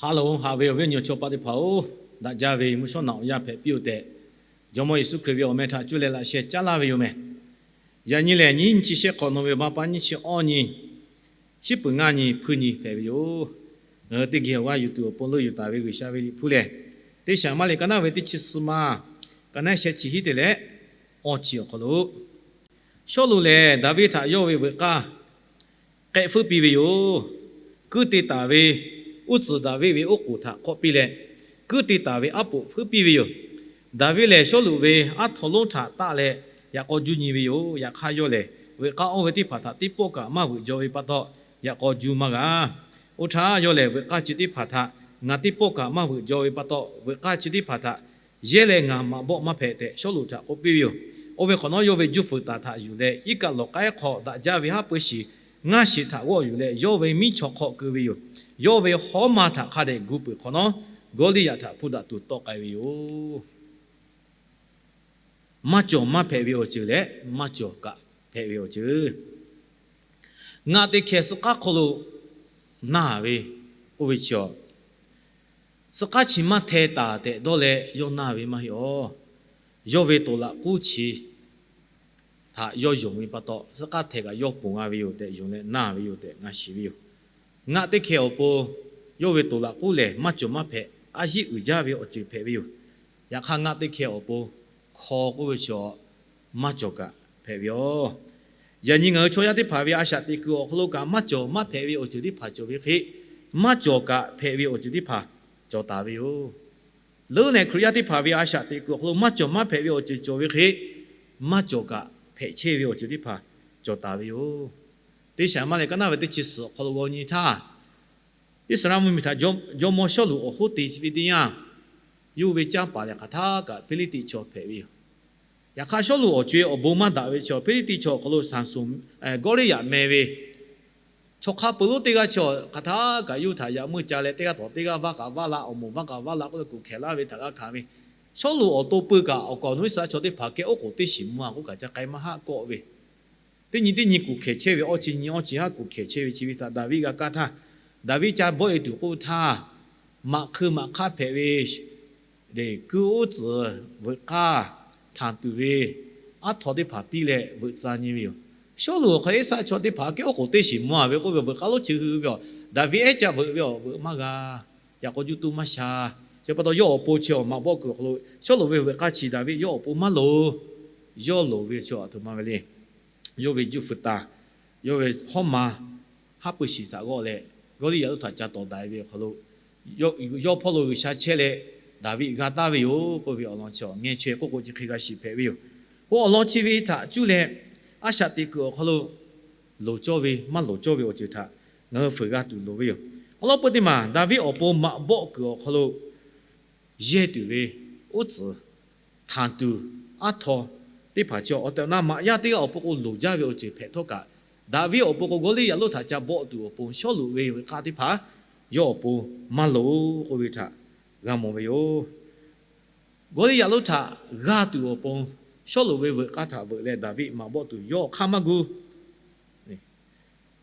Ha loˬ, haꞈ ve awˬ viˉ awˬ nyi chaw paˆ teˇ hpaˍ-oˬ, daꞈ jaˇ ve mvuhˇ shawˉ naꞈ awˬ yanˇ hpehꞈ piˇ-oˬ tehꞈ, Jawˇmawˇ Yeˍsuˆ Hkriꞈ ve awˬ meh htaꞈ cuˇ leh laꞈ sheh caˉ laˇ ve yoˬ meh. Yaꞈ nyi lehˬ, nyiˇ nyi chi shehˆ hk'awꞈ nawˬ ve ba pa nyiˇ chi awˇ nyi, shiˉ peuˬ ngaˇ nyi hpuiˇ nyi hpehꞈ ve yoˬ. Ngaˬ hui teˇ geh awˬ g'aˇ yuˬ tuˬ awˬ pon leuˆ yuˬ taˍ ve G'uiˬsha ve liꞈ hpu lehˬ, Teˇ Saˍmuˍeˍlaˆ ka naˉ ve teˇ chi suhˍ ma, ka naˉ sheh chi hiˉ te leh awˇ chi awˬ hk'aw lo, Sawˉluꞈ lehˬ Daˍviˆ htaꞈ yawˇ ve veuꞈ k'aˇ k'ehˆ feuˉ piˇ ve yoˬ. Kuiˉ te taˍ ve uˉ tcuhˍ Daˍviˆ ve oˉ k'oˍ htaꞈ k'awˆ piˇ leh, kuiˉ te taˍ ve aˉ poꞈ feuˉ piˇ ve yoˬ. Daˍviˆ lehˬ, Sawˉluꞈ ve aˉ htaw lonˉ htaꞈ taˆ leh yaꞈ k'aw juˇ nyi ve yoˬ. Yaꞈ hk'aˇ, yawˇ lehˬ veuꞈ k'aˇ oˇ ve teˇ hpaˍ htaꞈ teˇ pawˆ kaꞈ maˇ veuꞈ jaw ve pa taw, yaꞈ k'aw juˇ maˇ g'a. Oˇ htaˇ, yawˇ lehˬ veuꞈ k'aˇ chi teˇ hpaˍ htaꞈ ngaˬ teˇ pawˆ kaꞈ maˇ veuꞈ jaw ve pa taw, veuꞈ k'aˇ chi teˇ hpaˍ htaꞈ yehˇ leh ngaˬ maꞈ bawˆ maˇ hpehꞈ tehꞈ, Sawˉluꞈ htaꞈ k'oˆ piˇ ve yoˬ. Oˇ ve hk'awꞈ nawˉ, yawˇ ve juˇ fuiˍ taˍ htaꞈ yuˬ leh, iˉ kaˆ lawˬ k'ai hk'aw daꞈ jaˇ ve haˉ pui shiˍ ngaˇ shiˍ htaꞈ g'awˆ yuˬ leh, yawˇ ve miˉ chaw hk'aw keu ve yoˬ. Yawˇ ve hawˉ ma htaꞈ hk'a dehꞈ gu peuˬ hk'awꞈ nawˉ, Gawˇliˇyaꞈ htaꞈ hpu daꞈ tuˬ tawˆ k'ai ve yoˬ. Maˇ cawˬ maˇ hpehꞈ ve awˬ ceuˬ leh maˇ cawˬ kaꞈ hpehꞈ ve awˬ ceuˬ. Ngaˆ teˇ hkeh suh k'aˉ hk'aw lo naˇ ve, oˇ ve chi a, suh k'aˉ chi maˇ hteh taˍ tehꞈ dawˇ leh yawˇ naˇ ve maˇ heˆ awˬ. Yawˇ ve toˍ laꞈ k'uˉ chi htaꞈ yawˇ yonˍ ve pa taw, suh k'aˉ hteh kaꞈ yawˇ ponˬ g'a ve yoˬ tehꞈ yonˍ leh naˇ ve yoˬ tehꞈ ngaˬ shiˍ ve yoˬ. Ngaˆ teˇ hkeh awˬ pon yawˇ ve toˍ laꞈ k'uˉ lehˬ, maˇ cawˬ maˇ hpehꞈ, a yiˉ uiˍ jaˇ ve awˬ ceuˬ hpehꞈ ve yoˬ. Yaꞈ hk'aˇ, ngaˆ teˇ hkeh awˬ pon hkaw k'oˆ ve chi a maˇ cawˬ kaꞈ hpehꞈ ve yoˬ. Yaꞈ nyi ngaˬ hui chaw yaˇ teˇ hpaˍ ve a shaꞈ teꞈ kuiˬ awˬ hk'aw lo kaꞈ maˇ cawˬ maˇ hpehꞈ ve awˬ ceuˬ teˇ hpaˍ cawˬ ve hk'e, maˇ cawˬ kaꞈ hpehꞈ ve awˬ ceuˬ teˇ hpaˍ cawˬ taˍ ve yoˬ. Leuˉ leh Hkriꞈ yaˇ teˇ hpaˍ ve a shaꞈ teꞈ kuiˬ awˬ hk'aw lo maˇ cawˬ maˇ hpehꞈ ve awˬ ceuˬ cawˬ ve hk'e, maˇ cawˬ kaꞈ hpehꞈ chehˇ ve awˬ ceuˬ teˇ hpaˍ cawˬ taˍ ve yoˬ. Teˇ Saˍmuˍeˍlaˆ ka naˉ ve teˇ chi suhˍ awˬ hk'aw lo g'aw nyi htaˇ, Iˉsaˍreˍlaˆ mvuhˇmiˬ htaꞈ jawˇmawˇ Sawˉluꞈ awˬ hoˉ te ve teˇ yanˇ, yawˇ ve canˇ paˍ lehˬ hk'aˬ htaˇ kaꞈ Hpiˇliˇtiˆ chaw hpehꞈ ve yoˬ. Yaꞈ hk'aˇ, Sawˉluꞈ awˬ co-e awˬ bon maˇ daꞈ ve chi Hpiˇliˇtiˆ chaw awˬ hk'aw lo Saˍmsoˍ, Gawˇliˇyaꞈ meh ve chaw hk'a peu lonˉ teˇ g'aˇ chi hk'aˬ htaˇ kaꞈ yawˇ htaꞈ yaꞈ meuˇ ca leh, teˇ g'aˇ tawˍ teˇ g'aˇ vaˇ kaꞈ vaˇ la, awˬ moˍ vaˇ kaꞈ vaˇ la k'oˆ leh kuˬ hkehˬ laˇ ve htaꞈ g'a hkanˍ ve, Sawˉluꞈ awˬ to pui kaꞈ awˬ kaˍ awˬ nu Iˉsaˍreˍlaˆ chaw teˇ hpaˍ kehˉ oˉ k'oˍ teˇ shiˍ mvuh a k'oˆ kaꞈ ca k'ai maˇ haˆ kawˆ ve, teˇ nyi teˇ nyi kuˬ hkehˬ chehˇ ve, awˇ chi nyi awˇ chi haˉ kuˬ hkehˬ chehˇ ve chi ve htaꞈ Daˍviˆ g'a kaˇ htaˇ, Daˍviˆ ca bawˆ e tuˬ k'oˆ ve htaˇ, maꞈ hkui maꞈ hk'aˇ hpehꞈ ve, kuiˉ uˉ tcuhˍ veuꞈ k'aˇ htanˍ tuˬ ve aˉ htaw teˇ hpaˍ piˇ leh veuꞈ tcuh nyi ve yoˬ. Sawˉluꞈ awˬ hk'aw Iˉsaˍreˍlaˆ chaw teˇ hpaˍ kehˉ oˉ k'oˍ teˇ shiˍ mvuh a ve k'oˆ ve, veuꞈ k'aˇ lonˉ chi hui ve yoˬ. Daˍviˆ ehˉ ca veuꞈ ve yoˬ, veuꞈ maˇ g'a. Yaꞈ k'aw juˇ tuˇ maˇ sha. Chi pa taw yawˇ awˬ pon chi maꞈ bawˆ kuiˬ awˬ hk'aw lo Sawˉluꞈ ve veuꞈ k'aˇ chi Daˍviˆ yawˇ awˬ pon maˇ loˍ. Yawˇ loˍ ve chi a htoꞈ ma ve le. Yawˇ ve juˇ fuiˍ taˍ, yawˇ ve hawˉ ma haˉ pui shiˍ htaꞈ g'awˆ leh, Gawˇliˇyaꞈ lonˉ htaꞈ ca tawˍ daꞈ ve awˬ hk'aw lo, yawˇ hpawˇ lo G'uiˬsha chehˇ leh Daˍviˆ g'a taˍ ve yoˬ k'oˆ ve awˬ lawn chi a ngeh chaweh k'oˆ k'o chi hk'e g'a shiˍ hpehꞈ ve yoˬ. K'o awˬ lawn chi ve htaꞈ cuˇ leh a shaꞈ teꞈ kuiˬ awˬ hk'aw lo loˍ cawˇ ve maˇ loˍ cawˇ ve awˬ ceuˬ htaꞈ ngaˬ hui fuiˍ g'a tuˬ loˍ ve yoˬ. Awˬ lawn peu teˇ maˬ Daˍviˆ awˬ pon maꞈ bawˆ kuiˬ awˬ hk'aw lo yehˇ tuˬ ve uˉ tcuhˍ htanˍ tuˬ aˉ htaw teˇ hpaˍ chi awˬ tehˬ awˬ na maꞈ yaˇ teˇ g'aˇ awˬ pon k'o loˍ jaˇ ve awˬ ceuˬ hpehꞈ htawˇ kaꞈ, Daˍviˆ awˬ pon k'o Gawˇliˇyaꞈ lonˉ htaꞈ ca bawˆ tuˬ awˬ pon Sawˉluꞈ ve veuꞈ k'aˇ teˇ hpaˍ yawˇ awˬ pon maˇ loˍ k'oˆ ve htaꞈ g'a mawˬ ve yoˬ. Gawˇliˇyaꞈ lonˉ htaꞈ g'a tuˬ awˬ pon Sawˉluꞈ ve veuꞈ k'aˇ htaꞈ veuꞈ leh Daˍviˆ maꞈ bawˆ tuˬ yawˇ awˬ hk'aˇ maˇ gu.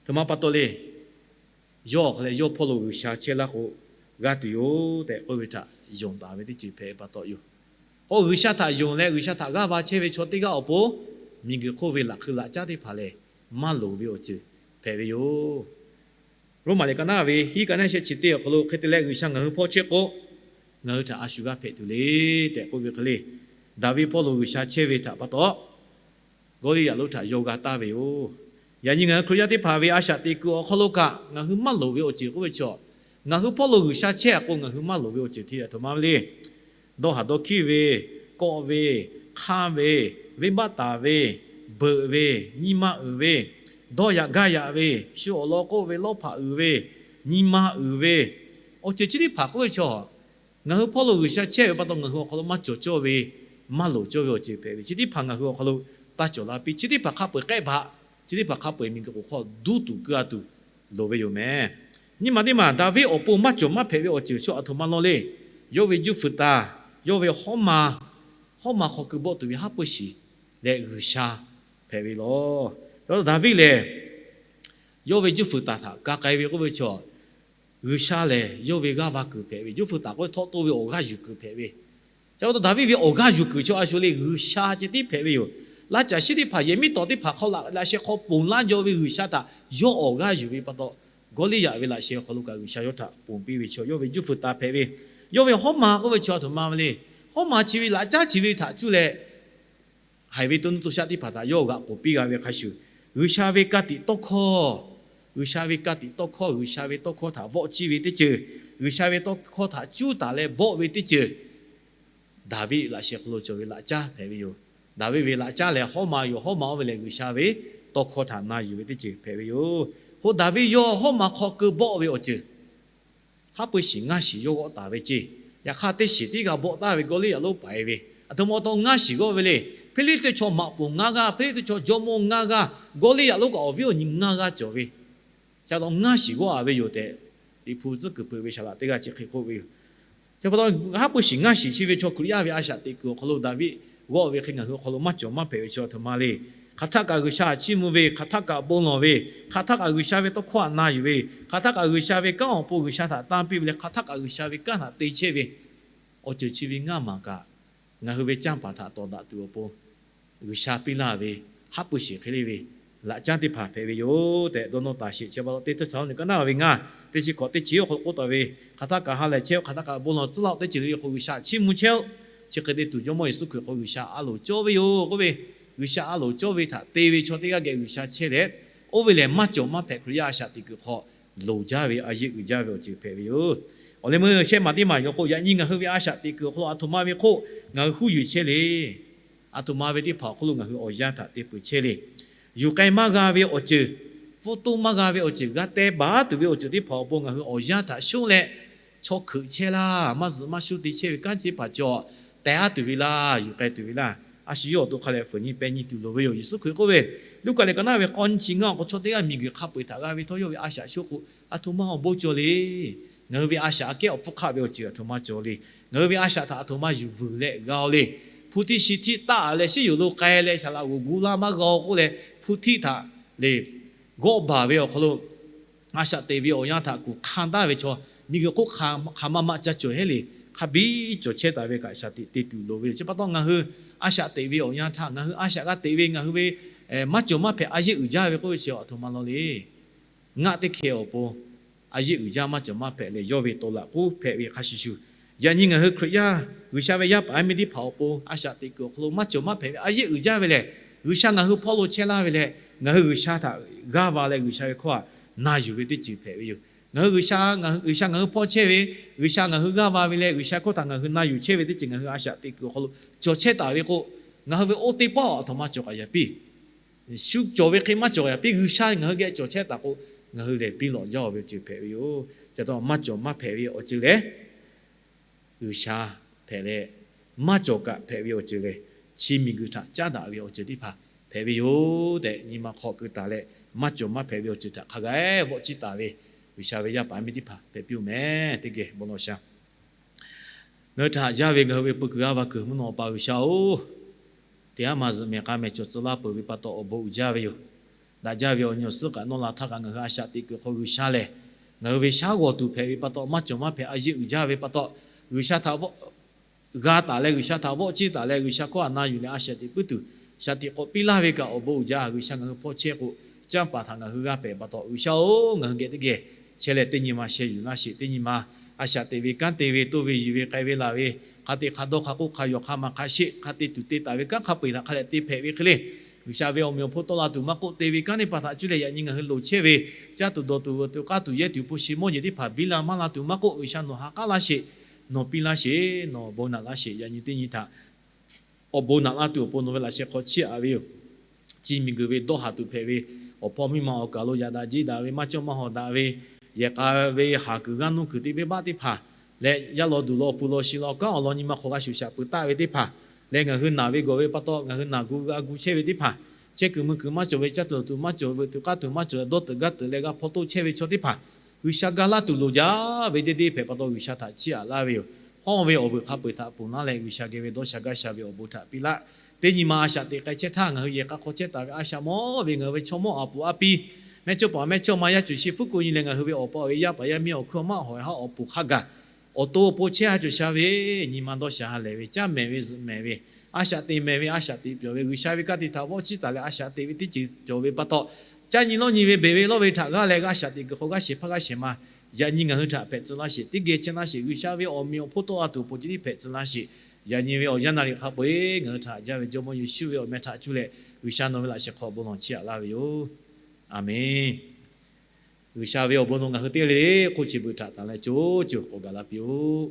Htoꞈ ma pa taw le. Yawˇ awˬ hk'aw leh yawˇ hpawˇ lo G'uiˬsha chehˇ laˇ k'o g'a tuˬ yoˬ tehꞈ k'oˆ ve htaꞈ yonˍ taˍ ve teˇ ceuˬ hpehꞈ pa taw yoˬ. K'o G'uiˬsha htaꞈ yonˍ leh G'uiˬsha htaꞈ g'aˇ va chehˇ ve chaw teˇ g'aˇ awˬ pon miˬguiˬ hk'oˆ ve laꞈ hkui laꞈ caˉ teˇ hpaˍ lehˬ maˇ loˍ ve awˬ ceuˬ hpehꞈ ve yoˬ. Roˉmaꞈ liꞈ ka naˉ ve hiˉ ka naˉ sheh chi teˇ awˬ hk'aw lo hk'e te leh G'uiˬsha ngaˬ hui hpawˇ chehˇ k'o, ngaˬ hui htaꞈ a shu g'aˇ hpehꞈ tuˬ le tehꞈ k'oˆ ve hk'e le. Daˍviˆ hpawˇ lo G'uiˬsha chehˇ ve htaꞈ pa taw, Gawˇliˇyaꞈ lonˉ htaꞈ yawˇ g'a taˍ ve yoˬ. Yaꞈ nyi ngaˬ hui Hkriꞈ yaˇ teˇ hpaˍ ve a shaꞈ teꞈ kuiˬ awˬ hk'aw lo kaꞈ ngaˬ hui maˇ loˍ ve awˬ ceuˬ k'oˆ ve chi a, ngaˬ hui hpawˇ lo G'uiˬsha chehˇ a k'o ngaˬ hui maˇ loˍ ve awˬ ceuˬ htaꞈ htoꞈ ma le. Dawˇ haˍ dawˇ hkiˇ ve, kawˆ ve, hk'anˇ ve, venˇbaˆ taˍ ve, beuꞈ ve, nyi ma uiˍ ve, dawˇ yaꞈ gaˇ yaꞈ ve, shu awˬ lawn k'oˆ ve lawˇ hpaꞈ uiˍ ve, nyi ma uiˍ ve, awˬ ceuˬ chi teˇ hpaˍ k'oˆ ve chi a, ngaˬ hui hpawˇ lo G'uiˬsha chehˇ ve pa taw ngaˬ hui awˬ hk'aw lo maˇ cawˬ cawˇ ve, maˇ loˍ cawˇ ve awˬ ceuˬ hpehꞈ ve chi teˇ hpaˍ ngaˬ hui awˬ hk'aw lo taˇ cawˬ la piˇ. Chi teˇ hpaˍ hk'a peu-eˬ k'ehˆ baꞈ, chi teˇ hpaˍ hk'a peu-eˬ miˬguiˬ k'oˍ hk'aw duˇ tuˬ keu a tuˬ loˍ ve yoˬ meh. Nyi ma teˇ maˬ Daˍviˆ awˬ pon maˇ cawˬ maˇ hpehꞈ ve awˬ ceuˬ chi a htoꞈ ma law le. Yawˇ ve juˇ fuiˍ taˍ, yawˇ ve hawˉ ma, hawˉ ma hk'aw keu bawˆ tuˬ ve haˉ pui shiˍ leh G'uiˬsha hpehꞈ ve law. Daˍviˆ lehˬ, yawˇ ve juˇ fuiˍ taˍ htaꞈ ka k'ai ve k'oˆ ve chi a, G'uiˬsha lehˬ yawˇ ve g'aˇ va kuiˬ hpehꞈ ve, juˇ feu taˍ k'oˆ ve htawˇ toˇ ve awˬ g'aˇ yuˬ kuiˬ hpehꞈ ve. Ca pa taw Daˍviˆ ve awˬ g'aˇ yuˬ kuiˬ chi a shu le G'uiˬsha ceh tiˉ hpehꞈ ve yoˬ. Laˇ caˬ shiˉ teˇ hpaˍ yehˬ miˉ tawˍ teˇ hpaˍ hk'aw laꞈ sheh hk'aw ponˬ laˇ jaw ve G'uiˬsha htaꞈ yawˇ awˬ g'aˇ yuˬ ve pa taw, Gawˇliˇyaꞈ ve laꞈ sheh awˬ hk'aw lo kaꞈ G'uiˬsha yawˇ htaꞈ ponˬ piˇ ve chaw, yawˇ ve juˇ feu taˍ hpehꞈ ve. Yawˇ ve hawˉ ma k'oˆ ve chaw a htoꞈ ma ve le. Hawˉ ma chi ve laꞈ caˉ chi ve htaꞈ cuˇ leh, haiˬ ve to nuˇ to shaˆ teˇ hpaˍ htaꞈ yawˇ g'aꞈ k'oˍ piˇ g'a ve hk'a shuˍ, G'uiˬsha ve ka tiꞈ tawˇ hkawˇ, G'uiˬsha ve ka tiꞈ tawˇ hkawˇ, G'uiˬsha ve tawˇ hkawˇ htaꞈ vawˆ ciˇ ve teˇ ceuˬ, G'uiˬsha ve tawˇ hkawˇ htaꞈ cuˉ taˍ leh bawˆ ve teˇ ceuˬ, Daˍviˆ laꞈ sheh hk'aw lo cawˬ ve laꞈ caˉ hpehꞈ ve yoˬ. Daˍviˆ ve laꞈ caˉ lehˬ hawˉ ma yoˬ. Hawˉ ma oˇ ve lehˬ G'uiˬsha ve tawˇ hkawˇ htaꞈ na yuˬ ve teˇ ceuˬ hpehꞈ ve yoˬ. K'o Daˍviˆ yawˇ hawˉ ma hk'aw keu bawˆ ve awˬ ceuˬ haˉ pui shiˍ ngaˇ shiˍ yawˇ g'awˆ taˍ ve ceˇ. Yaꞈ hk'aˇ teˇ shiˍ tiˉ g'a bawˆ taˍ ve Gawˇliˇyaꞈ lonˉ paiˍ ve, aˬ htoꞈ ma awˬ taw ngaˇ shiˍ g'awˆ ve le. Hpiˇliˇtuꞈ chaw maꞈ poˍ ngaˇ g'aˇ, Hpiˇliˇtuꞈ chaw jawˇmawˇ ngaˇ g'aˇ, Gawˇliˇyaꞈ lonˉ kaꞈ awˬ viˉ awˬ nyi ngaˇ g'aˇ cawˬ ve, ca taw ngaˇ shiˍ g'awˆ a ve yoˬ tehꞈ, Liꞈ hpu tcuhˉ kuiˬ peuˬ ve saˍ laꞈ teˇ g'aˇ chi hk'e k'oˆ ve yoˬ. Chi pa taw haˉ pui shiˍ ngaˇ shiˍ chi ve chaw Hkriꞈ yaˇ ve a shaꞈ teꞈ kuiˬ awˬ hk'aw lo Daˍviˆ g'awˆ ve hk'e ngaˬ hui awˬ hk'aw lo maˇ cawˬ maˇ hpehꞈ ve chaw a htoꞈ ma le. Hk'aˬ htaˆ kaꞈ G'uiˬsha htaꞈ chiˇ mvuh ve, hk'aˬ htaˆ kaꞈ bon lawˬ ve, hk'aˬ htaˆ kaꞈ G'uiˬsha ve tawˇ hkawˇ htaꞈ na yuˬ ve, hk'aˬ htaˆ kaꞈ G'uiˬsha ve kanˉ awˬ pon G'uiˬsha htaꞈ tanˇ piˇ ve leh, hk'aˬ htaˆ kaꞈ G'uiˬsha ve kanˉ htaꞈ te chehˇ ve awˬ ceuˬ chi ve ngaˇ maˬ kaꞈ, ngaˬ hui ve canˇ paˍ htaꞈ tawˍ daꞈ tuˬ awˬ pon G'uiˬsha piˇ laˇ ve haˉ pui shiˍ hk'e le ve laꞈ caˉ teˇ hpaˍ hpehꞈ ve yoˬ tehꞈ dawˇ nawˇ taˍ sheˍ. Chi pa taw teˇ htawˇ caˬ awˬ nyi kaˇ naˉ ve ngaˇ teˇ chi hkawꞈ teˇ chi awˬ hk'aw lo k'oˆ taˍ ve, hk'aˬ htaˆ kaꞈ ha lehˬ chehˇ-oˆ, hk'aˬ htaˆ kaꞈ bon lawˬ tcuhˉ laˇ-oˆ, teˇ ceuˬ le le k'o G'uiˬsha chiˇ mvuh chehˇ-oˆ. Chi hk'e te tuˬ Jawˇmawˇ Yeˍsuˆ Hkriꞈ k'o G'uiˬsha a loˍ cawˇ ve yoˬ k'oˆ ve, G'uiˬsha a loˍ cawˇ ve htaꞈ te ve chaw teˇ g'aˇ geh G'uiˬsha chehˇ leh, oˇ ve lehˬ maˇ cawˬ maˇ hpehꞈ Hkriꞈ yaˇ a shaꞈ teꞈ kuiˬ hk'aw loˍ jaˇ ve a yeˆ uiˍ jaˇ ve awˬ ceuˬ hpehꞈ ve yoˬ. Awˬ leh meuˇ shehˆ maˬ teˇ maˬ yaw k'o, yaꞈ nyi ngaˬ hui ve a shaꞈ teꞈ kuiˬ awˬ hk'aw lo aˬ htoꞈ ma ve hk'oˆ ngaˬ hui huˉ yuˬ chehˇ le. Aˬ htoꞈ ma ve teˇ hpaˍ awˬ hk'aw lo ngaˬ hui awˬ yanˇ htaꞈ te peuˬ chehˇ le. Yuˬ k'ai maˇ g'a ve awˬ ceuˬ, pfuhˇ toˇ maˇ g'a ve awˬ ceuˬ, g'a teh baˬ tuˬ ve awˬ ceuˬ teˇ hpaˍ awˬ pon ngaˬ hui awˬ yanˇ htaꞈ shonˇ leh chaw hkeuꞈ chehˇ laˇ. Maˇ zuhꞈ maˇ shonˇ te chehˇ ve kanˉ chi teˇ hpaˍ cawˬ, teh aˉ tuˬ ve laˇ, yuˬ k'ai tuˬ ve laˇ. A shu yawˇ awˬ to hk'a leh fuiˍ nyi peh nyi tuˬ loˍ ve yoˬ. Yeˍsuˆ Hkriꞈ k'oˆ ve, Luˉkaꞈ lehˬ ka naˉ ve k'awˇ nyiˇ chi ngaˇ awˬ hk'aw chaw teˇ g'aˇ miˬguiˬ hk'a peu-eˬ htaꞈ g'a ve htawˇ, yawˇ ve a shaꞈ sho k'o aˬ htoꞈ ma awˬ bon cawˬ le. Ngaˬ hui ve a shaꞈ aꞈ kehˉ awˬ hpfuhˇ hk'aˆ ve awˬ ceuˬ aˬ htoꞈ ma cawˬ le. Ngaˬ hui ve a shaꞈ htaꞈ aˬ htoꞈ ma yuˬ vuiˬ leh g'a-o le. Hpu htiˇ shi htiˇ taˆ leh shiˉ yoˬ lo k'ai leh saˍ laꞈ g'oˍ gu laˇ maˇ g'a-o k'oˆ leh, hpu htiˇ htaꞈ le g'awˆ baˬ ve awˬ hk'aw lo a shaꞈ teꞈ ve awˬ yanˇ htaꞈ kuˬ hk'anˇ taˍ ve chaw, miˬguiˬ hk'oˆ hk'aˬ ma ma ca cawˬ heˆ le. Hk'a biˇ cawˬ chehˇ taˍ ve kaꞈ shaˍ tiꞈ te tuˬ loˍ ve yoˬ. Chi pa taw ngaˬ hui a shaꞈ teꞈ ve awˬ yanˇ htaꞈ ngaˬ hui a shaꞈ g'a teꞈ ve ngaˬ hui ve maˇ cawˬ maˇ hpehꞈ a yeˆ uiˍ jaˇ ve k'oˆ ve chi aˬ htoꞈ ma law le. Ngaˆ teˇ hkeh awˬ pon a yeˆ uiˍ jaˇ maˇ cawˬ maˇ hpehꞈ leh yawˇ ve tawˍ laꞈ k'oˉ hpehꞈ ve hk'a shuˍ shuˍ, yaꞈ nyi ngaˬ hui Hkriꞈ yaˇ G'uiˬsha ve yaˇ paˍ yaˇ miˇ teˇ hpaˍ awˬ pon a shaꞈ teꞈ kuiˬ awˬ hk'aw lo maˇ cawˬ maˇ hpehꞈ ve a yeˆ uiˍ jaˇ ve lehˬ, G'uiˬsha ngaˬ hui hpawˇ lo chehˇ laˇ ve leh, ngaˬ hui G'uiˬsha htaꞈ g'aˇ va leh G'uiˬsha ve hkawˇ htaꞈ na yuˬ ve teˇ ceuˬ hpehꞈ ve yoˬ. Ngaˬ hui G'uiˬsha, G'uiˬsha ngaˬ hui hpawˇ chehˇ ve, G'uiˬsha ngaˬ hui g'aˇ va ve leh G'uiˬsha hkawˇ htaꞈ ngaˬ hui na yuˬ chehˇ ve teˇ ceuˬ ngaˬ hui a shaꞈ teꞈ kuiˬ awˬ hk'aw lo cawˬ chehˇ taˍ ve k'o, ngaˬ hui ve oˇ teˇ pawˆ aˬ htoꞈ ma cawˬ kaꞈ yaꞈ piˇ shu cawˬ ve hk'e maˇ cawˬ yaꞈ piˇ G'uiˬsha ngaˬ hui geh cawˬ chehˇ taˍ k'o, ngaˬ hui lehˬ piˇ lawꞈ jaˇ-oˬ ve awˬ ceuˬ hpehꞈ ve yoˬ. Ca taw maˇ cawˬ maˇ hpehꞈ ve awˬ ceuˬ lehˬ, G'uiˬsha hpehꞈ leh maˇ cawˬ kaꞈ hpehꞈ ve awˬ ceuˬ lehˬ, chi miˬguiˬ htaꞈ caˉ daꞈ ve awˬ ceuˬ teˇ hpaˍ hpehꞈ ve yoˬ tehꞈ nyi ma hk'aw keu taˍ leh, maˇ cawˬ maˇ hpehꞈ ve awˬ ceuˬ htaꞈ hk'a gaˬ vawˆ ciˇ taˍ ve G'uiˬsha ve yaˇ paˍ yaˇ miˇ teˇ hpaˍ hpehꞈ piˇ-oˬ meh. Teˇ geh bon lawˬ sha. Ngaˬ hui htaꞈ haꞈ jaˇ ve ngaˬ hui ve peu kuiˬ g'aˇ va kuiˬ mvuhˇ naw Awˬ pa G'uiˬsha-oˬ, teˇ haˉ ma zuhꞈ mehˍ k'a mehˍ cawˬ tcuh laˇ peuˬ ve pa taw awˬ bon uiˍ jaˇ ve yoˬ. Daꞈ jaˇ ve awˬ nyi awˬ suhˉ kaꞈ nawˇ la htaˇ kaꞈ ngaˬ hui a shaꞈ teꞈ kuiˬ hk'aw G'uiˬsha lehˬ, ngaˬ hui ve shaˉ g'awˬ tuˬ hpehꞈ ve pa taw, maˇ cawˬ maˇ hpehꞈ a yeˆ uiˍ jaˇ ve pa taw, G'uiˬsha htaꞈ g'a taˍ leh G'uiˬsha htaꞈ vawˆ ciˇ taˍ leh G'uiˬsha hkawˇ htaꞈ na yuˬ leh a shaꞈ teꞈ puiˉ tuˬ, shaꞈ teꞈ k'awꞈ piˇ laˇ ve kaꞈ awˬ bon uiˍ jaˇ. G'uiˬsha ngaˬ hui hpawˇ chehˇ k'o, canˇ paˍ htaꞈ ngaˬ hui g'aˇ pehˍ pa taw, G'uiˬsha-oˬ, ngaˬ hui geh teˇ geh chehˇ leh teˇ nyi ma sheh yuˬ laˇ sheˍ. Teˇ nyi ma a shaꞈ teꞈ ve kanˉ te ve toˇ ve yiˬ ve k'ai ve laˬ ve, hk'a te hk'a dawˇ hk'a k'oˆ hk'a yawˬ hk'a maˬ hk'a sheˆ hk'a te tuˬ te taˍ ve kanˉ hk'a peu-eˬ htaꞈ hk'a leh te hpehꞈ ve hk'e le, G'uiˬsha ve awˬ meꞈ awˬ hponˇ tawˆ la tuˬ maˇ k'oˆ, te ve kanˉ teˇ hpaˍ htaꞈ cuˇ leh yaꞈ nyi ngaˬ hui loˍ chehˇ ve, caˇ tuˬ dawˬ tuˬ veuꞈ tuˬ k'aˇ tuˬ yehˇ tuˬ hpu shi mawˇ jeˬ teˇ hpaˍ biˇ la maˇ la tuˬ maˇ k'oˆ, G'uiˬsha nawˬ ha k'aˉ laˇ sheˍ, nawˬ piˇ laˇ sheˍ, nawˬ bon naꞈ laˇ sheˍ. Yaꞈ nyi teˇ nyi htaꞈ awˬ bon naꞈ laˇ tuˬ awˬ pon nawˬ ve laꞈ sheh hk'aw chiˇ aꞈ ve yoˬ. Chi miˬguiˬ ve dawˇ haˍ tuˬ hpehꞈ ve, awˬ hpawˇ miˇ ma awˬ kaˬ lo yaꞈ daꞈ jiˇ daꞈ ve, maˇ cawˇ maˇ hawˍ daꞈ ve, yehˬ k'a ve haˍ kuiˬ g'aˇ nuˇ kuiˬ te venˇbaˆ teˇ hpaˍ leh, yaˇ law duˬ law hpu law shi law kanˉ awˬ lawn nyi ma hk'aw g'a shuˍ shaꞈ peuˬ taˆ ve teˇ hpaˍ leh, ngaˬ hui naˬ ve gawˬ ve pa taw ngaˬ hui naˬ gu g'a gu chehˇ ve teˇ hpaˍ, chehˇ kuiˬ mui kuiˬ maˇ cawˬ ve, caˇ tuˬ dawˬ tuˬ maˇ cawˬ ve, veuꞈ tuˬ k'aˇ tuˬ maˇ cawˬ leh, dawˇ teuꞈ gaˇ teuꞈ leh g'a hpawˇ toˆ chehˇ ve chaw teˇ hpaˍ, G'uiˬsha ga laˇ tuˬ loˍ jaˇ ve deˇ deˇ hpehꞈ pa taw G'uiˬsha htaꞈ chiˇ aꞈ laˇ ve yoˬ. Hawˇ ve awˬ veuꞈ hk'a peu-eˬ htaꞈ ponˬ laˇ leh G'uiˬsha geh ve dawˇ sha gaˇ sha ve awˬ bon htaꞈ piˇ laˇ. Teˇ nyi ma a shaꞈ teꞈ k'ai chehˇ htaˇ ngaˬ hui yehˬ k'a hk'aw chehˇ taˍ ve a shaꞈ mawˇ ve ngaˬ hui ve chaw mawˇ aˬ puˍ aˉ piˇ Mehˇchawˇpaˍ mehˇchawˇma yaˇ cuˬ shi hpuˉ k'oˆ nyi leh ngaˬ hui ve awˬ pa awˬ e yaˇ paˍ yaˇ miˇ awˬ hkuiˉ awˬ maˆ hawˬ e haˉ awˬ pon hk'a gaˬ awˬ to awˬ pon chehˇ ha cawˬ sha ve, nyi ma dawˇ sha ha lehˬ ve, caˇ mehˍ ve zuhꞈ mehˍ ve, a shaꞈ teꞈ mehˍ ve, a shaꞈ teꞈ pyawˬ ve, G'uiˬsha ve ka tiꞈ htaꞈ vawˆ chiˇ taˍ leh a shaꞈ teꞈ ve teˇ ceuˬ cawˬ ve pa taw, caˇ nyi lawˇ nyi ve beˬ ve lawˇ ve htaꞈ g'aˇ leh g'a shaꞈ teꞈ kuiˬ hk'aw g'aˇ shehˍ hpaˇ g'aˇ shehˍ ma yaꞈ nyi ngaˬ hui htaꞈ hpehꞈ tcuh laˇ sheˍ. Teˇ geh chehˇ laˇ sheˍ. G'uiˬsha ve awˬ meꞈ awˬ hponˇ tawˆ la tuˬ awˬ pon ceh tiˉ hpehꞈ tcuh laˇ sheˍ. Yaꞈ nyi ve awˬ yanˇ naˍriˍ hk'a peu-eˬ ngaˬ hui htaꞈ jaˇ ve Jawˇmawˇ Yeˍsuˆ ve awˬ meh htaꞈ cuˇ leh G'uiˬsha nawˬ ve laꞈ sheh hk'aw bon lawˬ chiˇ aꞈ laˇ ve yoˬ. Aˍmenˍ. G'uiˬsha ve awˬ bon nawˬ ngaˬ hui teˇ g'aˇ le le hk'oˆ chi beuꞈ htaꞈ tanˬ leh co co k'awꞈ gaˬ la piˇ-oˆ.